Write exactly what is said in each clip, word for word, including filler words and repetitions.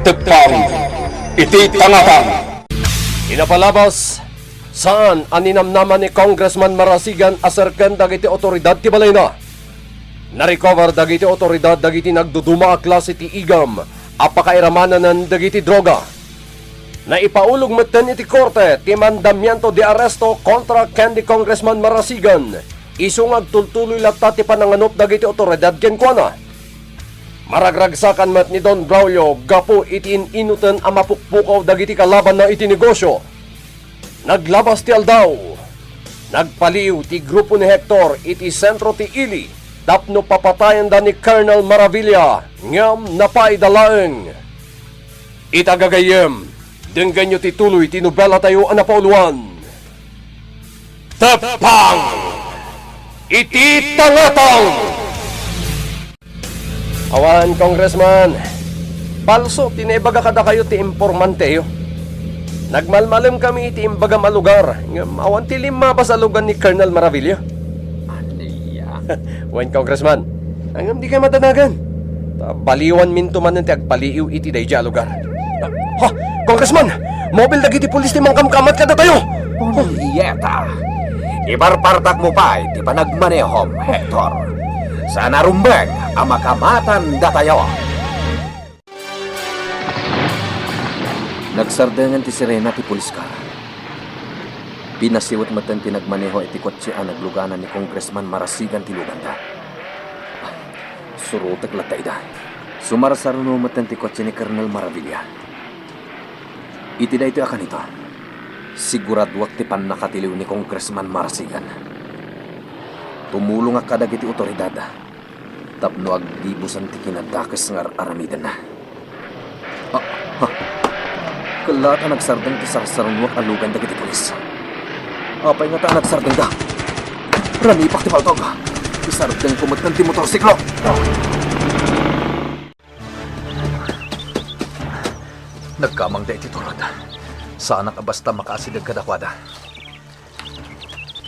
Teppang iti tangatang. Inapalabas, saan a ninamnama ni Congressman Marasigan a serken dagiti awtoridad ti balayna. Narecover dagiti awtoridad dagiti nagduduma a klase ti igam a pakairamananan dagiti droga. Naipaulog metten iti korte ti mandamiento de arresto kontra ken ni Congressman Marasigan, isu nga agtultuloy latta ti pananganup dagiti awtoridad kenkuana. Maragragsakan met ni Don Braulio gapu iti in-inuten a mapukpukaw dagiti kalabanna iti negosio. Naglabas ti aldaw. Nagpaliiw ti grupo ni Hector iti sentro ti ili tapno papatayenda ni Colonel Maravilla, ngem napaida laeng. Ita gagayyem, denggenyo ti tuloy ti nobelatayo a napauluan. Teppang iti tangatang! Awan, Congressman. Palso ti naibaga kadakayo ti informanteyo. Nagmalmalem kami iti imbagam a lugar, ngem awan ti limmabas a lugar ni Colonel Maravilla. Ania? Wen, Congressman, ngem dikay madanagan. Ta baliwanminto manen ti agpaliiw iti daydiay a lugar. Ha? Congressman! Mobil dagiti pulis ti mangkamkamat kadatayo! Punyeta! Iparpartakmo pay ti panagmanehom, Hector. Saan a rumbeng a makamatan datayo. Nagsardengen ti sirena ti police car. Pinasiwet metten ti nagmaneho iti kotse a nagluganan ni Congressman Marasigan ti luganda. Surotek latta ida. Sumarsaruno metten ti kotse ni Colonel Maravilla. Iti daytoy a kanito, siguraduak ti pannakatiliw ni Congressman Marasigan. Tumulongak kadagiti otoridad tapno aggibusan ti kinadakes nga ar-aramidenna. Ah, ha. Kellaat a nagsardeng ti sarsarunoak a lugan dagiti pulis. Apay ngata a nagsardengda? Ranipak ti paltog. Isardengko metten ti motorsiklo. Nagkamangda iti turod. Saanak a basta makaasideg kadakuada.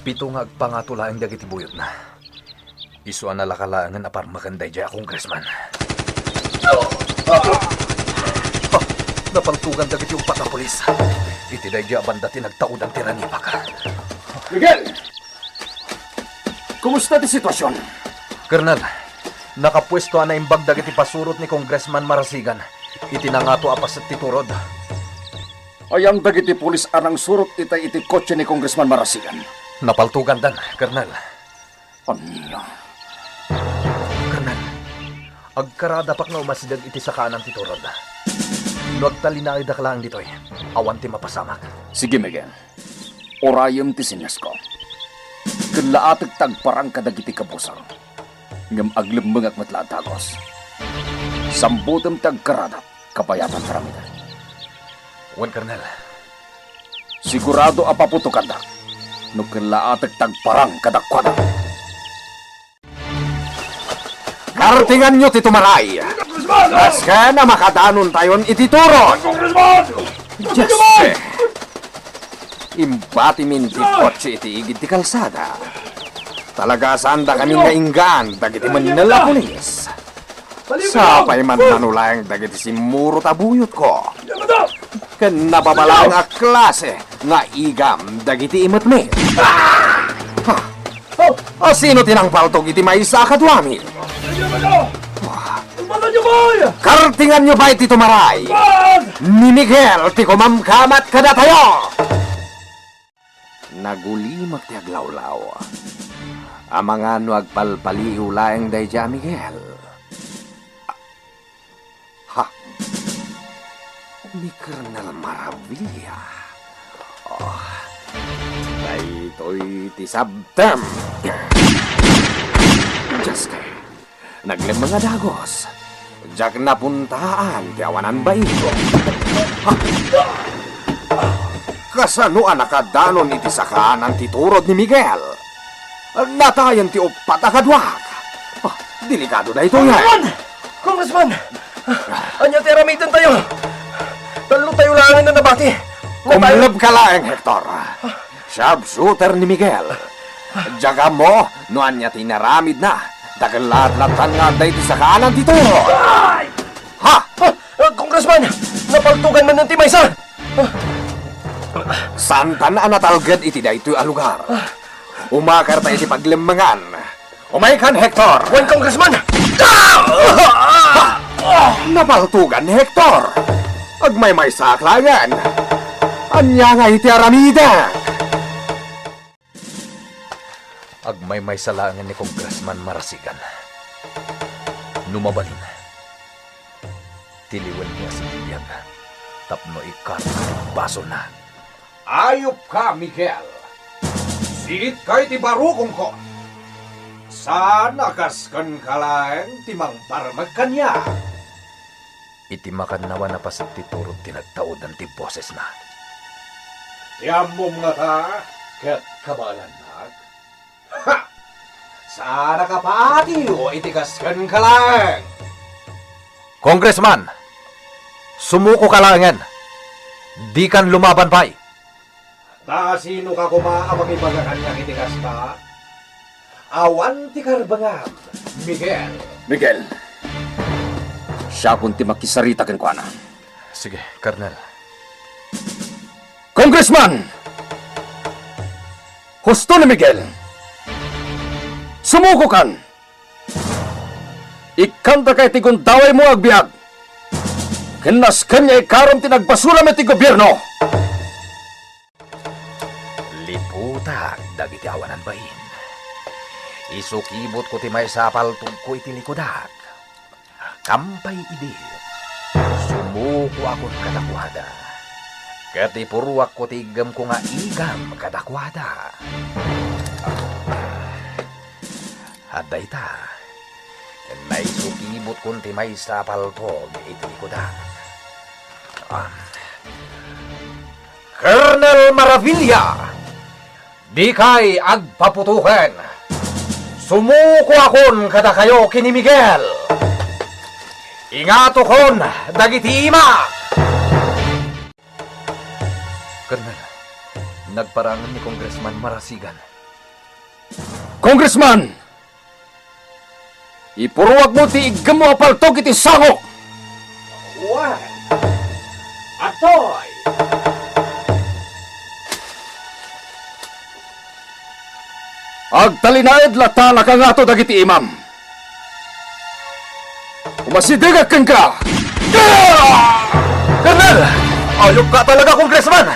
Pito nga agpangato laeng dagiti buyotna. Isu a nalaka laengen a parmeken daydiay a congressman. Ah! Napaltogan dagiti uppat a pulis. Iti daydiay a banda ti nagtaudan ti ranipak. Miguel! Kumusta ti sitwasion? Colonel, nakapuesto a naimbag dagiti pasurot ni Congressman Marasigan iti nangato a paset ti turod. Ayan dagiti pulis a nangsurot itay iti kotse ni Congressman Marasigan. Napaltogandan, Colonel. Ania? Colonel, agkaradapak nga umasideg iti sakaanan ti turod. No agtalinaedak laeng ditoy, awan ti mapasamak. Sige, Miguel. Urayem ti seniasko. Kellaatek ti agparang kadagiti kabusor. Ngem aglemmengak met la a dagus. Sambutem ti agkaradak, kabayatan ti aramiden. Wen, Colonel. Sigurado a paputokandak no kellaatek ti agparang kadakuada. Kartinganyo ti tumaray. Kasken a makadanontayon iti turod. Dios, eh. Imbatimin ti kotse iti igid ti kalsada. Talaga, saandakamin nga inggaan dagiti mennel a pulis. Sapay man nanulaeng dagiti simmurot a buyotko. Ken nababalang a klase nga igam dagiti imetmi. Ha? A sino ti nangpaltog iti maysa a kaduami? Kartinganyo pay ti tumaray! Ni Miguel ti kumamkamat kadatayo! Nagulimek ti aglawlaw. Amangan no agpalpaliiw laeng daydiay a Miguel. Ha? Ni Colonel Maravilla. Oh, daytoy ti sabtem. Dios, naglemmeng a dagus. Diak napuntaan ti awanan baino. Ha? Kasano a nakadanon iti sakaanan ti turod ni Miguel? Natayen ti uppat a kaduak. Ah, delikado daytoy, eh. Congressman! Congressman! Ania ti aramidentayo? Tallotayo laengen a nabati. Natayen. Kumlebka laeng, Hector. Sharpshooter ni Miguel. Diak ammo no ania ti inaramidna. Dakkel latta nga adda iti sakaanan ti turod. Ay! Ha? Ah, ah, Congressman! Congressman! Napaltugan manen ti maysa! Saantan a natalged iti daytoy a lugar. Umakarta iti paglemmengan. Umaykan, Hector! Wen, Congressman! Napaltugan ni Hector! Agmaymaysaak laengen. Ania ngay ti aramidek? Agmaymaysa laengen ni Congressman Marasigan. No mabalin, tiliwenmi a simbibiag tapno ikkan ti basolna. Ayupka, Miguel. Siitka iti barukongko. Saan a kas kenka laeng ti mangparmek kaniak. Iti makannawan a paset ti turod ti nagtaudan ti bosesna. Ti ammom ngata ket kabaelannak? Ha! Saan a kapaatiyo iti kas kenka laeng. Congressman, sumuko ka laengen. Dikan lumaban pay. Ta sino ka koma a mangibaga kaniak iti kasta? Awan ti karbengam, Miguel. Miguel, siakon ti makisarita kenkuana. Sige, Colonel. Congressman! Husto ni Miguel. Sumuko kan. Ikkanta kay ti gundawaymo nga agbiag. Ken nasken nga ikarom ti nagbasolam iti gobierno. Liputak dagiti awanan bain. Isukibutko ti maysa a paltogko iti likudak. Kampay idi, sumukoakon kadakuada. Ket ipuruakko ti iggemko nga igam kadakuada. Adda ita, naisukibutkon ti maysa a paltog iti likudak. Ah. Colonel Maravilla, dikay agpaputoken. Sumukoakon kadakayo ken ni Miguel. Ingatokon dagiti imak. Colonel, nagparang ni Congressman Marasigan. Congressman! Ipuruwakmo ti iggemmo a paltog iti sangok! Wen. Adtoy. Agtalinaed latta a nakangato dagiti imam. Umasidegak kenka! Colonel! Ayupka talaga, Congressman!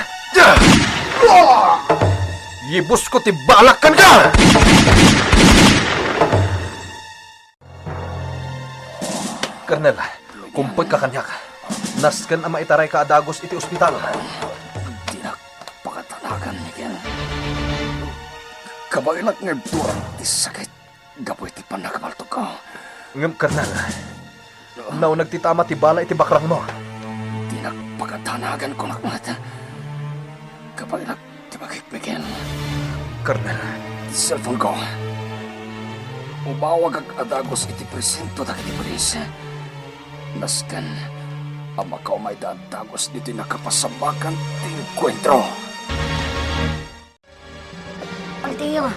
Yibusko ti balak kenka! Colonel, kumpekka kaniak. Nasken a maitarayka a dagus iti ospital. Dinak pakatanagan, Miguel. Kabaelak nga ibturan ti sakit gapu iti pannakabaltogko. Ngem, Colonel, nauneg ti tama ti bala iti bakrangmo. Dinak pakatanagan, kunak met. Kabaelak ti bagik, Miguel. Colonel. Ti cellphone-ko. Umawagak a dagus iti presinto dagiti pulis. Nasken a makaumayda a dagus ditoy nakapasabakan ti engkuentro. Althea,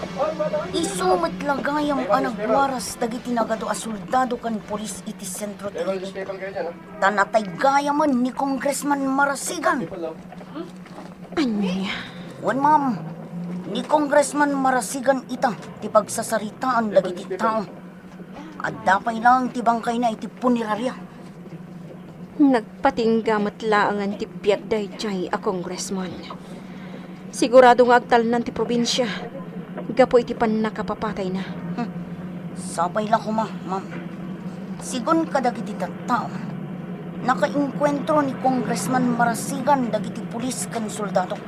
isu met la gayam a nagwaras dagiti nagadu a soldado ken pulis iti sentro ti Leyte. Ta natay gayamen ni Congressman Marasigan. Ania? Wen, ma'am. Ni Congressman Marasigan ita ti pagsasaritaan dagiti tao. Adda pay laeng ti bangkayna iti punerarya. Nagpatingga met laengen ti biag daydiay a congressman. Sigurado nga agtalnan ti probinsia gapu iti pannakapapatayna. Hmm. Sapay la koma, ma'am. Sigun kadagiti tattao, nakaengkuentro ni Congressman Marasigan dagiti pulis ken soldado.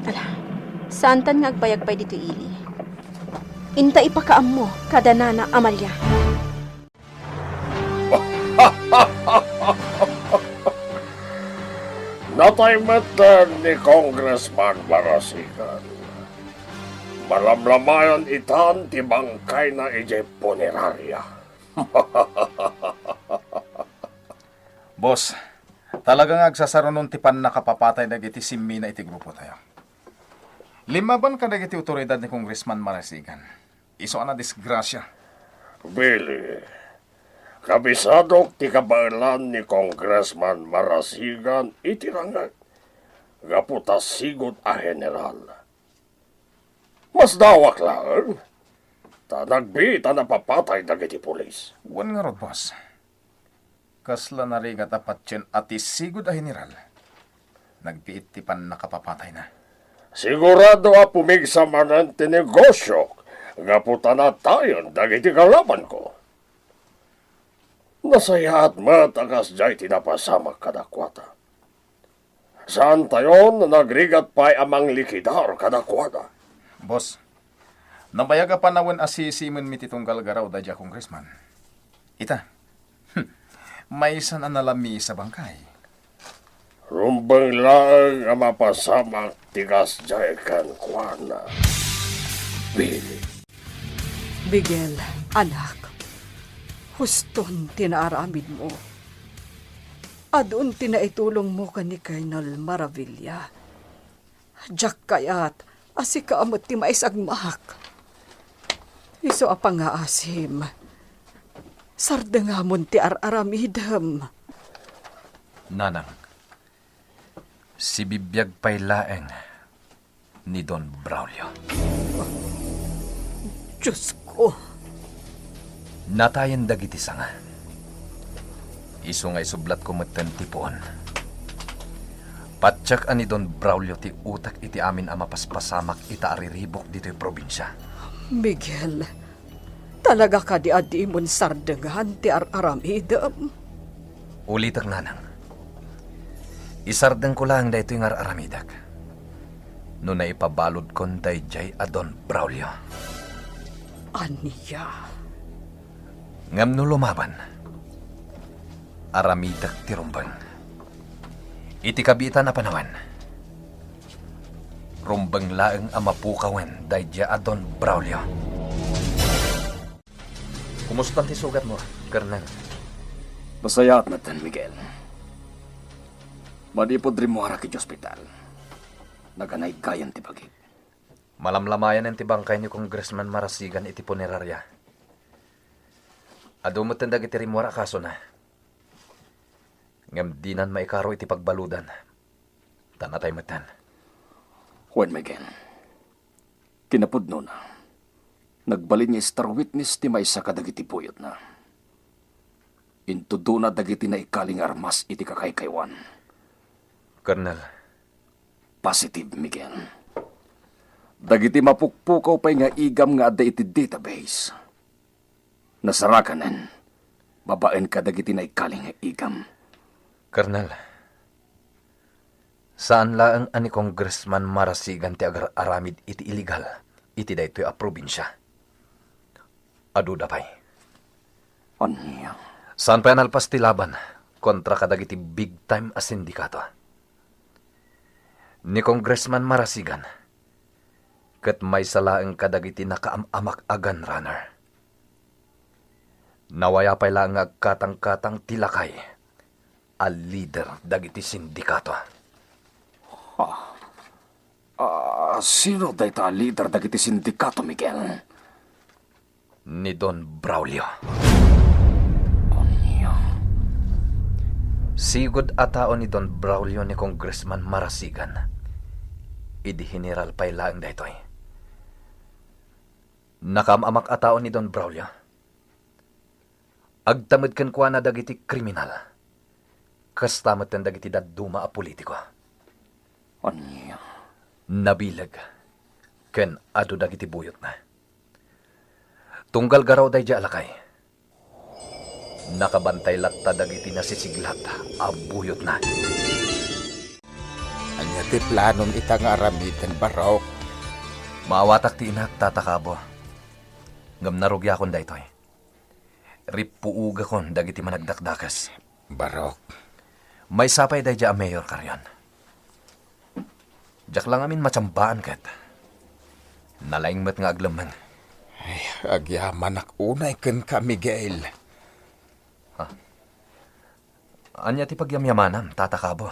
Ala, saantan nga agbayag pay ditoy ili. Inta ipakaammo kada nana Amalia. Natay met ni Congressman Marasigan. Malamlamayan itan ti bangkayna idiay punerarya. Boss, talaga nga agsasarunon ti pannakapapatay dagiti simmina iti grupotayo. Limmaban kadagiti otoridad ni Congressman Marasigan. Isu a nadisgrasia. Billy, Kabisadok ti kabaelan ni Congressman Marasigan iti rangek gapu ta sigud a general. Masdawak laeng, ta nagbiit a napapatay dagiti pulis. Wen ngarud, boss. Kasla narigat a patien a ti sigud a general. Nagbiit ti pannakapapatayna. Sigurado a pumigsa manen ti negosyok gapu ta natayen dagiti kalabanko. Nasayaat met a kasdiay ti napasamak kadakuada. Saantayon a nagrigat pay a manglikidar kadakuada. Boss, nabayag a panawen a sisimenmi ti tunggal garaw daydiay a congressman. Ita, maysan a nalamiis a bangkay. Rumbeng laeng a mapasamak ti kasdiay kenkuana, Billy. Miguel, anak, huston ti naaramidmo. Adun ti naitulongmo ken ni Colonel Maravilla. Diak kayat a sika a met ti maisagmak. Isu a pangngaasim, sardengamon ti ar-aramidem. Nanang, sibibiag pay laeng ni Don Braulio. Diosko! Natayen dagiti sanga. Isu nga isublatko metten ti puon. Patiek a ni Don Braulio ti utek iti amin a mapaspasamak ita a riribuk ditoy probinsia. Miguel, talaga kadi a dimon sardengan ti ar-aramidem? Ulitek, nanang. Isardengko laeng daytoy nga ar-aramidek no naipabaludkon daydiay a Don Braulio. Ania? Ngem no lumaban, aramidek ti rumbeng. Iti kabiitan a panawen, rumbeng laeng a mapukawen daydiay a Don Braulio. Kumusta ti sugatmo, Colonel? Nasayaat metten, Miguel. Manipud rimmuarak iti ospital, naganaygayan ti bagik. Malamlamayanen ti bangkay ni Congressman Marasigan iti puneraria. Adu metten dagiti rimmuar a kasona. Ngem dinan maikaro iti pagbaludan. Ta natay metten. Wen, Miguel. Kinapudnona, nagbalin nga star witness ti maysa kadagiti buyotna. Intudona dagiti naikali nga armas iti kakaykaywan. Colonel. Positive, Miguel. Dagiti mapukpukaw pay nga igam nga adda iti database, nasarakanen babaen kadagiti naikali nga igam. Colonel, saan laeng a ni Congressman Marasigan ti agar-aramid iti illegal iti daytoy a probinsia. Aduda pay. Ania? Saan pay a nalpas ti laban kontra kadagiti big time a sindikato. Ni Congressman Marasigan ket maysa laeng kadagiti nakaam-amak a gun runner. Nawaya pay laeng nga agkatangkatang ti lakay a lider dagiti sindikato. Ah, sino dayta a lider dagiti sindikato, Miguel? Ni Don Braulio. Ania? Sigud a tao ni Don Braulio ni Congressman Marasigan. Idi general pay laeng daytoy. Nakaam-amak a tao ni Don Braulio. Agtamed kenkuana dagiti kriminal. Kasta metten dagiti dadduma a politiko. Ania? Nabileg ken adu dagiti buyotna. Tunggal garaw daydiay a lakay, nakabantay latta dagiti nasisiglat a buyotna. Ania ti planom ita nga aramiden, Barok? Maawatak ti inak, Tata Cabo. Ngem narugiakon daytoy. Rippuogakon dagiti managdakdakes. Barok. Maysa pay daydiay a Mayor Carrion. Diak la ngamin matiambaan ket nalaing met nga aglemmeng. Ay, agyamanak unay kenka, Miguel. Ha? Ania ti pagyamyamanam, Tata Cabo?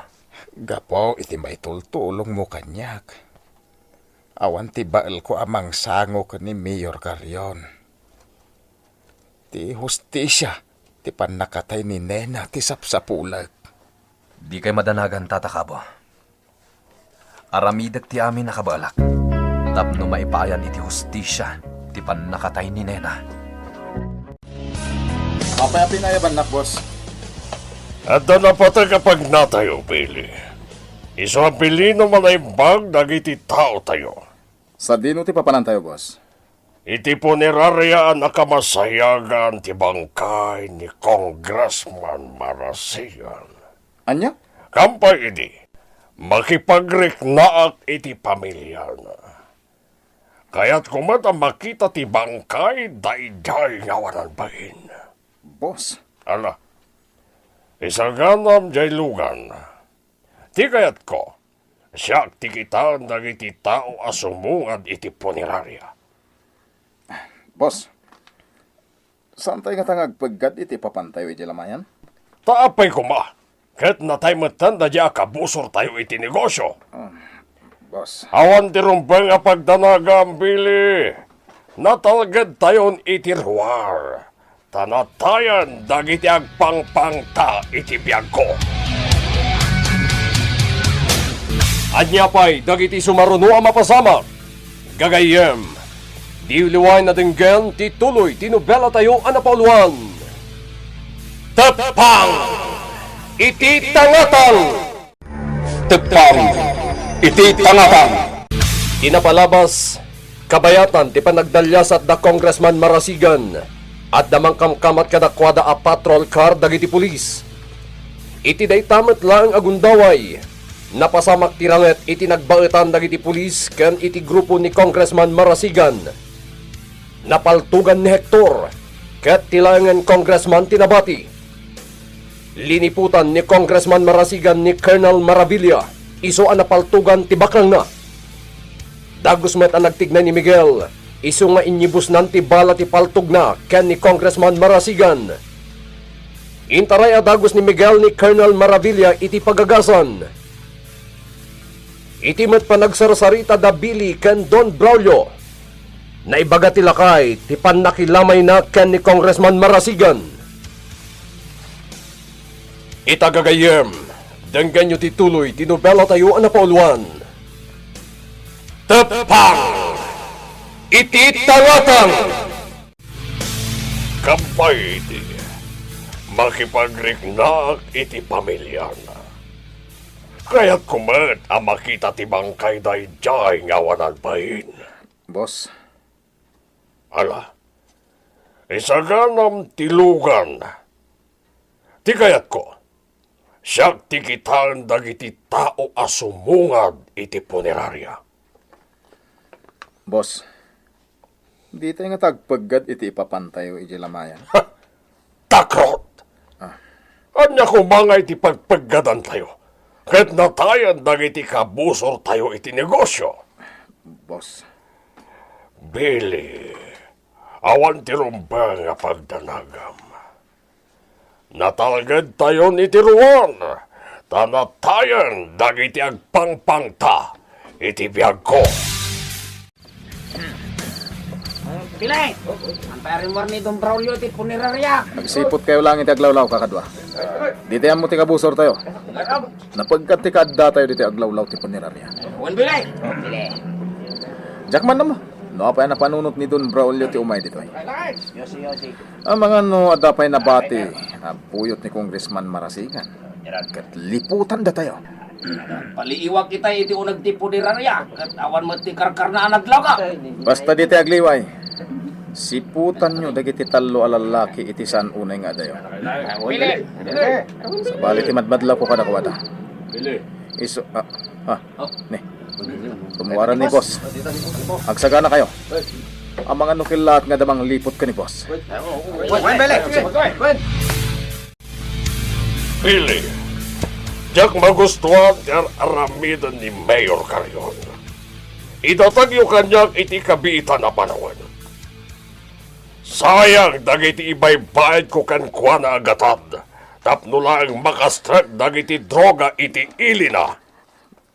Gapu iti maitultulongmo kaniak, awan ti baelko a mangsango ken ni Mayor Carrion. Ti hustisia Ti pannakatay ni Nena ti sapsapulek. Dikay madanagan, Tata Kabo. Aramidek ti amin a kabaelak tapno maipaayan iti hustisia ti pannakatay ni Nena. Apay a pinayabannak, boss? Adda napateg a pagnatayo, Billy. Isu a bilin a manaimbag dagiti taotayo. Sadino ti papanantayo, boss? Iti puneraria a nakamasayagan ti bangkay ni Congressman Marasigan. Ania? Kampay idi, makipagriknaak iti pamiliana. Kayatko met a makita ti bangkay daydiay nga awanan bain. Boss. Ala, isaganam diay lugan. Ti kayatko, siak ti kitaen dagiti tao a sumungad iti puneraria. Boss, saantay ngata nga agpeggad iti ipapantayo idiay lamayan? Ta apay koma, ket natay metten daydiay a kabusortayo iti negosio. Um, boss. Awan ti rumbeng a pagdanagam, Billy. Natalgedtayon iti ruar, ta natayen dagiti agpangpangta iti biagko. Ania pay dagiti sumaruno a mapasamak? Gagayyem, diyo liwaen a denggen ti tuloy ti nobelatayo a napauluan, Teppang iti Tangatang! Teppang iti Tangatang! Ti napalabas, kabayatan ti panagdaliasat da Congressman Marasigan, adda mangkamkamat kadakuada a patrol car dagiti pulis. Iti dayta met laeng a gundaway, napasamak ti ranget iti nagbaetan dagiti pulis ken iti grupo ni Congressman Marasigan. Napaltogan ni Hector, ket ti laengen congressman ti nabati. Liniputan ni Congressman Marasigan ni Colonel Maravilla, isu a napaltogan ti bakrangna. Dagus met a nagtignay ni Miguel, isu nga inyibusnan ti bala ti paltogna ken ni Congressman Marasigan. Intaray a dagus ni Miguel ni Colonel Maravilla iti pagagasan. Iti met panagsarsarita da Billy ken Don Braulio, naibaga ti lakay ti pannakilamayna ken ni Congressman Marasigan. Ita gagayyem, denggenyo ti tuloy ti nobelatayo a napauluan, Teppang iti Tangatang! Kampay idi, makipagriknaak iti pamiliana. Kayatko met a makita ti bangkay daydiay nga awanan bain. Boss. Ala, isaganam ti lugan. Ti kayatko, siak ti kitaen dagiti tao a sumungad iti puneraria. Boss, ditay ngata agpeggad iti ipapantayo idiay lamayan? Takrot! Ah. Ania koma nga iti pagpeggadantayo ket natayen dagiti kabusortayo iti negosio? Boss. Billy, awan ti rumbeng a pagdanagam. Natalgedtayon iti ruar, ta natayen dagiti agpangpangta iti biagko. Billy! Antay rimmuar ni Don Braulio iti punerarya. Agsiputkayo laeng iti aglawlaw, kakadua. Ditay ammo ti kabusortayo. Napeggad ti kaaddatayo ditoy aglawlaw ti punerarya. Wen, Billy! Billy! Diak man ammo no apay a napanunot ni Don Braulio ti umay ditoy. Yosi, yosi. Amangan no adda pay nabati a buyot ni Congressman Marasigan ket liputan datayo. Paliiwak itay iti uneg ti punerarya ket awan met ti karkarna a naglaga. Basta ditay agliway, siputanyo dagiti tallo a lallaki iti saan unay nga adayo. Sabali ti madmadlawko kadakuada. Isu, ah, ah, ni. Tumuaran ni boss. Agsaganakayo. Amangan no kellaat nga adda mangliput ken ni boss. Wen, Billy! Billy, diak magustuan ti ar-aramiden ni Mayor Carion. Idatagyo kaniak iti kabiitan a panawen. Sayang dagiti ibaybayadko kenkuana a gatad tapno laeng makastrek dagiti droga iti ilina.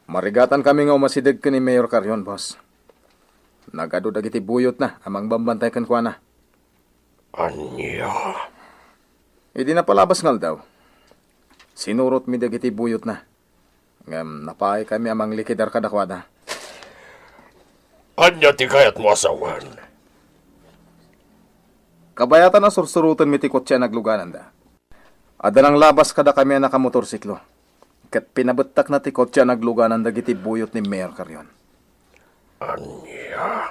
Marigatankami nga umasideg ken ni Mayor Carion, boss. Nagadu dagiti buyotna a mangbambantay kenkuana. Ania? Idi napalabas nga aldaw, sinurotmi dagiti buyotna. Ngem napaikami a manglikidar kadakuada. Ania ti kayatmo a sawen? Kabayatan a sursurotenmi ti kotse a naglugananda. Adda nanglabas kadakami a nakamotorsiklo, ket pinabettakna ti kotse a nagluganan dagiti buyot ni Mayor Carrion. Ania?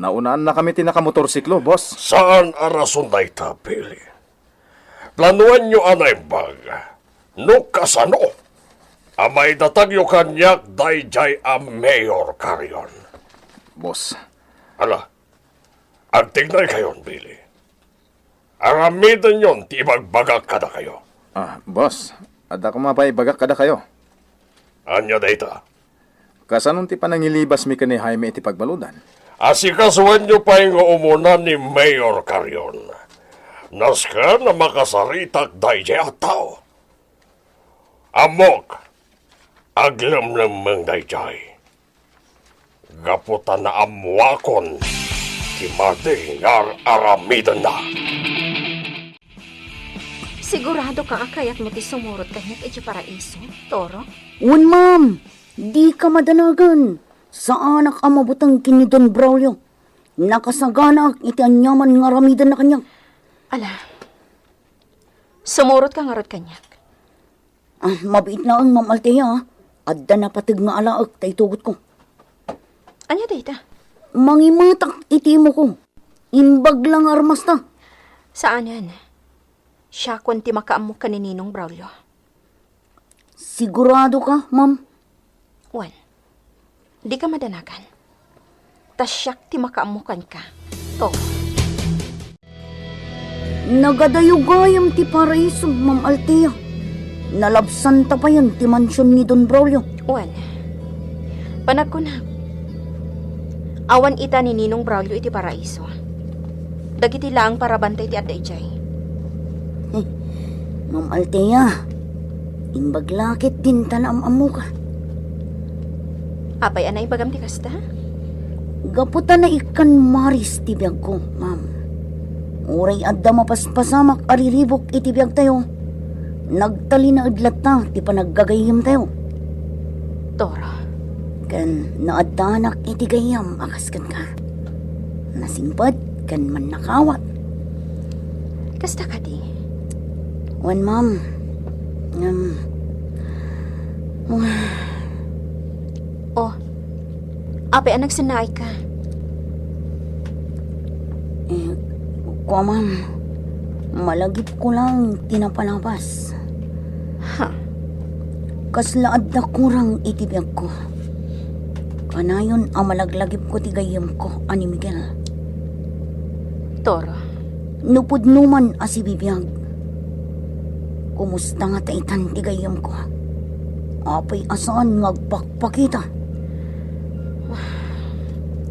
Naunaannakami ti nakamotorsiklo, boss. Saan a rason dayta, Billy. Planoenyo a naimbag no kasano a maidatagyo kaniak daydiay a Mayor Carrion. Boss. Ala, agtignaykayon, Billy. Aramidenyon ti ibagbagak kadakayo. Ah, boss, adda koma pay ibagak kadakayo. Ania dayta? Kasanon ti panangilibasmi ken ni Jaime iti pagbaludan? Asikasuenyo pay nga umuna ni Mayor Carrion. Nasken a makasaritak daydiay a tao. Ammok, aglemlemmeng daydiay. Gapu ta naammoakon ti madi nga ar-aramidenna. Sigurado ka a kayatmo ti sumurot kaniak iti paraiso, Toro? Wen, ma'am. Dika madanagan. Saanak a mabuteng ken ni Don Braulio. Nakasaganaak iti aniaman nga aramidenna kaniak. Ala, sumurot ka ngarud kaniak. Ah, mabiit laeng, Ma'am Althea, ah. Adda napateg nga alaek ta itugotko. Ania dayta? Mangimetak iti imoko. Imbag la nga armasta. Saanen. Siakon ti makaammo ken ni Ninong Braulio. Sigurado ka, ma'am? Wen, dika madanagan. Ta siak ti makaammo kenka. To. Nagadayo gayam ti paraiso, Ma'am Althea. Nalabsanta payen ti mansion ni Don Braulio. Wen, panagkunak, awan ita ni Ninong Braulio iti paraiso. Dagiti laeng parabantay ti adda idiay. Eh, Ma'am Althea, imbag la ket dinta naam-ammoka. Apay a naibagam ti kasta? Gapu ta naikkan maris ti biagko, ma'am. Uray adda mapaspasamak a riribuk iti biagtayo, nagtalinaed latta ti panaggagayyemtayo. Toro. Ken naaddanak iti gayyem a kas kenka. Nasingpet ken mannakaawat. Kasta kadi? Wen, ma'am. Ngem, oh, apay a nagsennaayka? Eh, kua, ma'am. Malagipko laeng ti napalabas. Ha? Kasla adda kurang iti biagko. Kanayon a malaglagipko ti gayyemko a ni Miguel. Toro. No pudno man a sibibiag, kumusta ngata itan ti gayyemko? Apay a saan nga agpakpakita?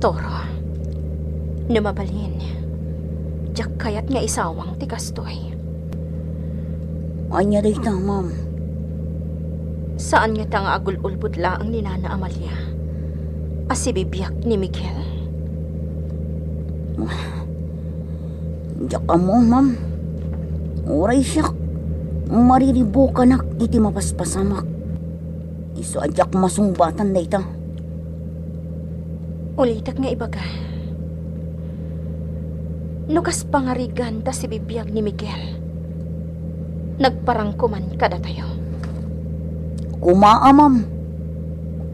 Toro, no mabalin, diak kayat nga isawang ti kastoy. Ania dayta, ma'am? Saan ngata nga agul-ulbod laeng ni Nana Amalia a sibibiag ni Miguel? Diak ammo, ma'am. Uray siak, mariribukanak iti mapaspasamak. Isu a diak masungbatan dayta. Ulitek nga ibaga, no kas pangarigan ta sibibiag ni Miguel, nagparangko man kadatayo. Kumaa, ma'am.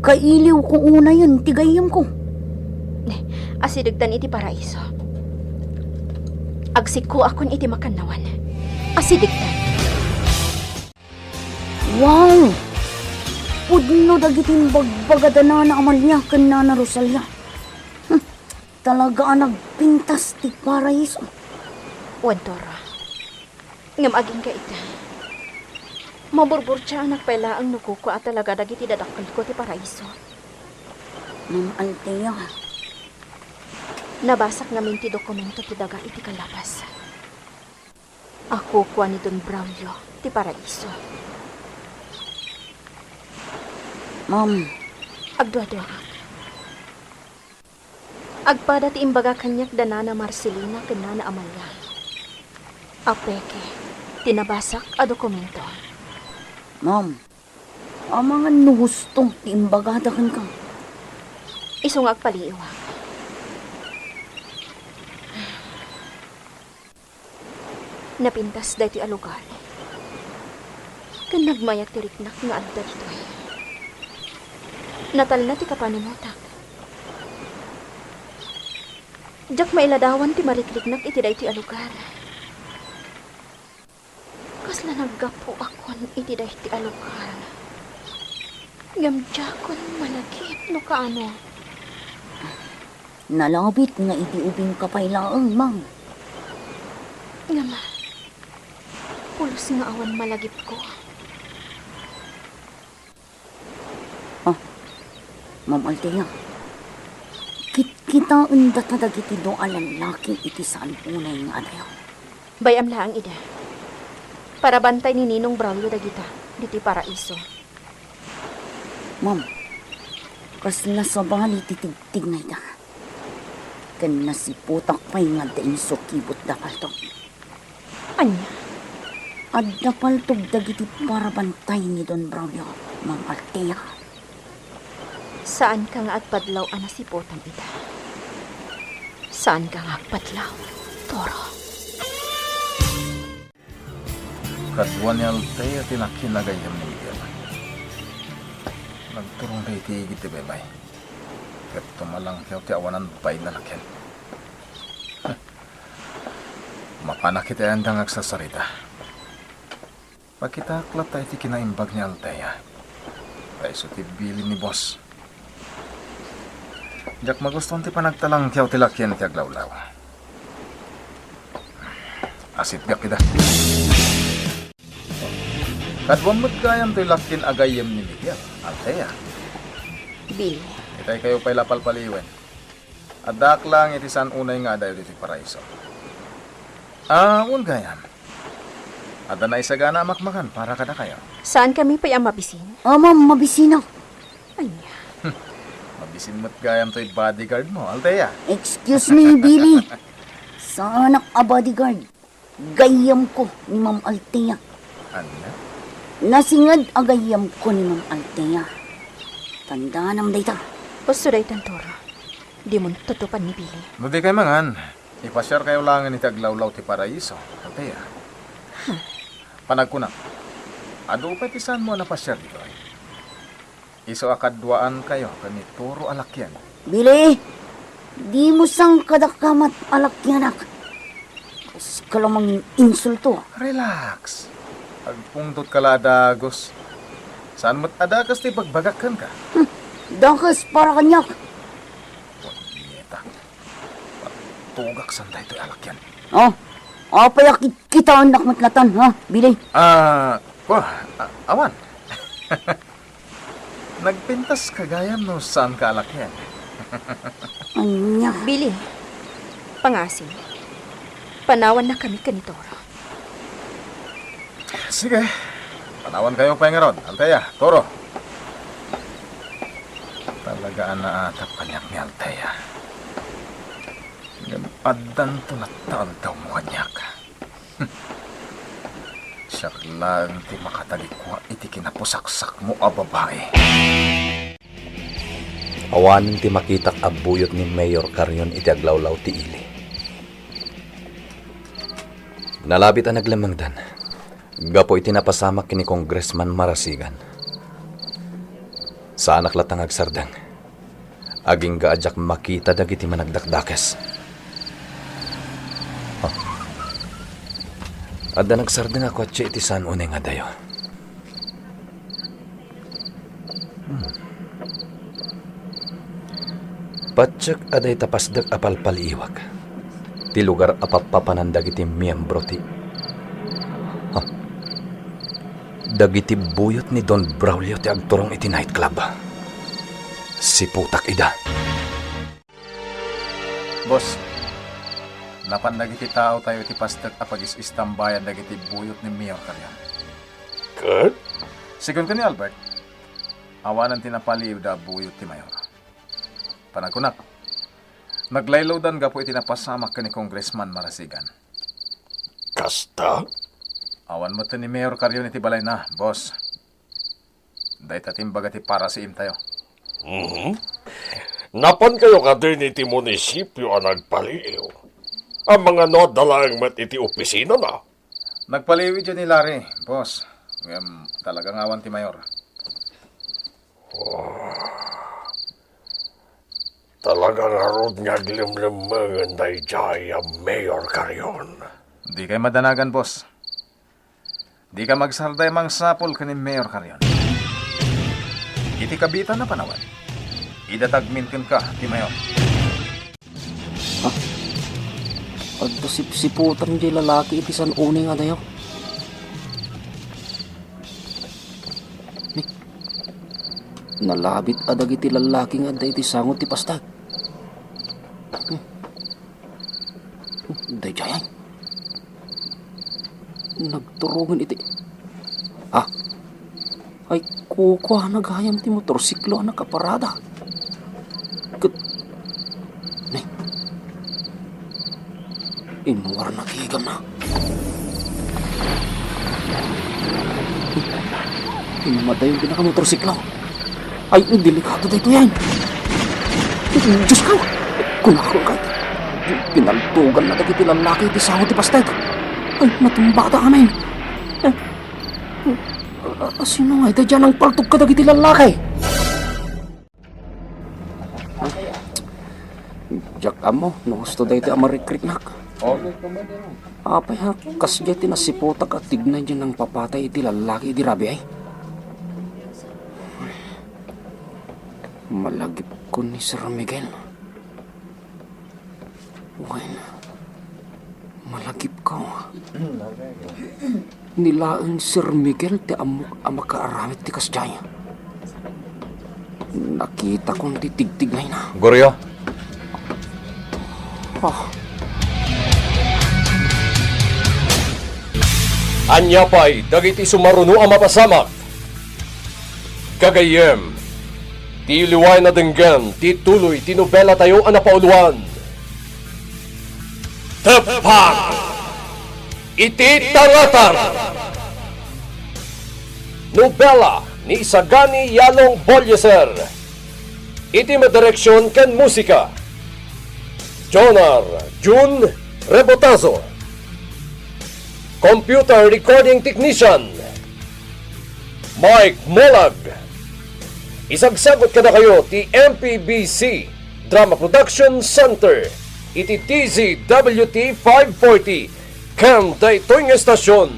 Kailiwko unayen ti gayyemko. Ne, asidegtan iti paraiso. Agsikkoakon iti makannawan. Asidegtan. Wow! Pudno dagiti imbagbaga da Nana Amalia ken Nana Rosalia. Hmm, talaga a nagpintas ti paraiso. Wen, Toro. Ngem agingga ita, maburburtiaanak pay laeng no kukua a talaga dagiti dadakkelko ti paraiso. Ma'am Althea. Nabasak ngamin ti dokumento ti daga iti kalapas. A kukua ni Don Braulio ti paraiso. Ma'am. Agduaduaak. Agpada ti imbaga kaniak da Nana Marcelina ken Nana Amalia a peke Ti nabasak a dokumento. Ma'am, amangan no husto ti imbagada kenka. Isu nga agpaliiwak. Napintas daytoy a lugar. Ken nagmayat ti riknak nga adda ditoy. Natalna ti kapanunotak. Diak mailadawan ti marikriknak iti daytoy a lugar. Kasla naggapuakon iti daytoy a lugar. Ngem diakon malagip no kaano. Nalabit nga idi ubingka pay laeng, ma'am. Ngem, pulos nga awan malagipko. Ah, Ma'am Althea, kitkitaendata dagiti dua a lallaki iti saan unay nga adayo. Bay-am laeng ida. Para bantay ni Ninong Braulio dagita, ditoy Paraiso. Ma'am, kasla sabali ti tigtignayda. Ken nasiputak pay nga adda insukibot da paltog. Ania? Adda paltog dagiti parabantay ni Don Braulio, Ma'am Althea. Saanka nga agpadlaw a nasiputan ida. Saanka nga agpadlaw, Toro. Kadua ni Althea ti lakin a gayyem ni Miguel. Nagturongda iti igid ti baybay. Ket tumalangkew ti awanan bain a lakin. Mapanak iti ayanda nga agsarsarita. Pakitaak latta iti kinaimbag ni Althea. Ta isu ti bilin ni boss. Diak magustuan ti panagtalangkew ti lakin ti aglawlaw. Asitgak ida. Kaduam met gayam toy lakin a gayyem ni Miguel, Althea. Billy. Itay kayo pay la palpaliwen. Addaak lang iti saan unay nga adayo ditoy Paraiso. Ah, wen gayam. Adda naisagana a makmakan para kadakayo. Saankami pay a mabisin? Ah, ma'am, mabisinak. Ania? Mabisin met gayam toy bodyguard mo, Althea. Excuse me, Billy. Saanak a bodyguard. Gayyemko ni Ma'am Althea. Ania? Nasinged a gayyemko ni Ma'am Althea. Tandaanam dayta. Usto daytan, Toro. Dimon tutupan ni Billy. No di kay mangan, ipasiar kayo langen iti aglawlaw ti Paraiso, Althea. Huh. Panagkunak, adu pay ti saanmo a napasiar ditoy? Isu a kaduaan kayo ken ni Toro a lakian. Billy, dimo sangkadaka met a lakianak. Kas ka la mangin-insulto. Relax. Agpungtot ka la a dagus. Saan met a dakes ti ibagbagak kenka? Hmm, dakes para kaniak. Punyeta. Pagtugak san daytoy a lakian. Oh, apay a kit-, kitaennak met latan, ha, Billy? Ah, kwa, a-, awan. Nagpintas ka gayam no saanka a lakian. Ania? Billy, pangasim. Panawannakami ken ni Toro. Sige. Panawan kayo pay ngarud, Althea, Toro. Talaga a naatap kaniak ni Althea. Ngem addanto latta aldaw mo kaniak. Siak laeng ti makatagikua iti kinapusaksakmo a babai. Awanen ti makitak a buyot ni Mayor Carion iti aglawlaw ti ili. Nalabit a naglemmengdan gapu iti napasamak ken ni Congressman Marasigan. Saanak latta nga agsardeng. Agingga a diak makita dagiti managdakdakes. Ah. Adda nagsardeng a kotse iti saan unay nga adayo. Hmm. Patiek a dayta pasdek a palpaliiwak ti lugar a pappapanan dagiti miyembro ti, ha? Dagiti buyot ni Don Braulio ti agturong iti nightclub. Siputak ida. Boss, napan dagiti tao tayo iti pasdek a pagis-istambayan dagiti buyot ni Mayor Carion. Ket? Sigun ken ni Albert, awanen ti napaliiwda a buyot ti Mayor. Panagkunak, naglaylawdan gapu iti napasamak ken ni Congressman Marasigan. Kasta? Awan met ni Mayor Carion iti balayna, boss. Dayta ti imbaga ti parasiimtayo. Mhm. Napankayo kadin iti munisipio a nagpaliiw? Amangan no adda laeng met iti opisinana? Nagpaliiw idiay ni Larry, boss. Ngem talaga nga awan ti mayor. Talaga ngarud nga aglemlemmengen daydiay a Mayor Carion. Dikay madanagan, boss. Dika magsardaya mangsapul ken ni Mayor Carion. Iti kabiitan a panawen, ida tagmin kenka ti mayor. Ah, adda sipsiputan diay lalaki iti san-oni nga adayo. Ni, nalabit a dagiti lallaki nga adda iti sango ti pasteg. Hmm. Hmm, daydiay. Nagturongen iti, ah, ay, kukuana gayam ti motorsiklo a nakaparada. Ket, ne, inwarna ti igamna. Immadayon ti nakamotorsiklo. Ay, delikado daytoyen. Diyos ko! Kunakon kay, pinaltugan na dagiti lallaki ti sango ti pasteg. Ay, natumbada amin. Eh, a-, a-, sino nga ita dyan ang paltog kadagiti lallaki? Diak ammo no husto daytoy a marikriknak. Apay ha, kasdiay ti nasiputak a tigna diay nangpapatay iti lallaki idi rabiay. Malagipko ni Sir Miguel. Wen, malagipko. Ni laeng Sir Miguel ti ammok a makaaramid ti kasdiay. Nakitakon ti tigtignayna. Goryo. Ah. Ania pay dagiti sumaruno a mapasamak? Gagayyem, ti liwayan a denggen ti tuloy ti nobelatayo a napauluan. Teppang iti Tangatang. Nobela ni Isagani Yalong Bolieser. Iti madireksion ken musika, Jonar Jun Rebotazo. Computer recording technician, Mike Molag. Isagsagut kadakayo ti M P B C Drama Production Center iti D Z W T five forty ken daytoy nga estasyon.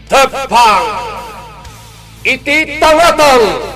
Teppang iti Tangatang!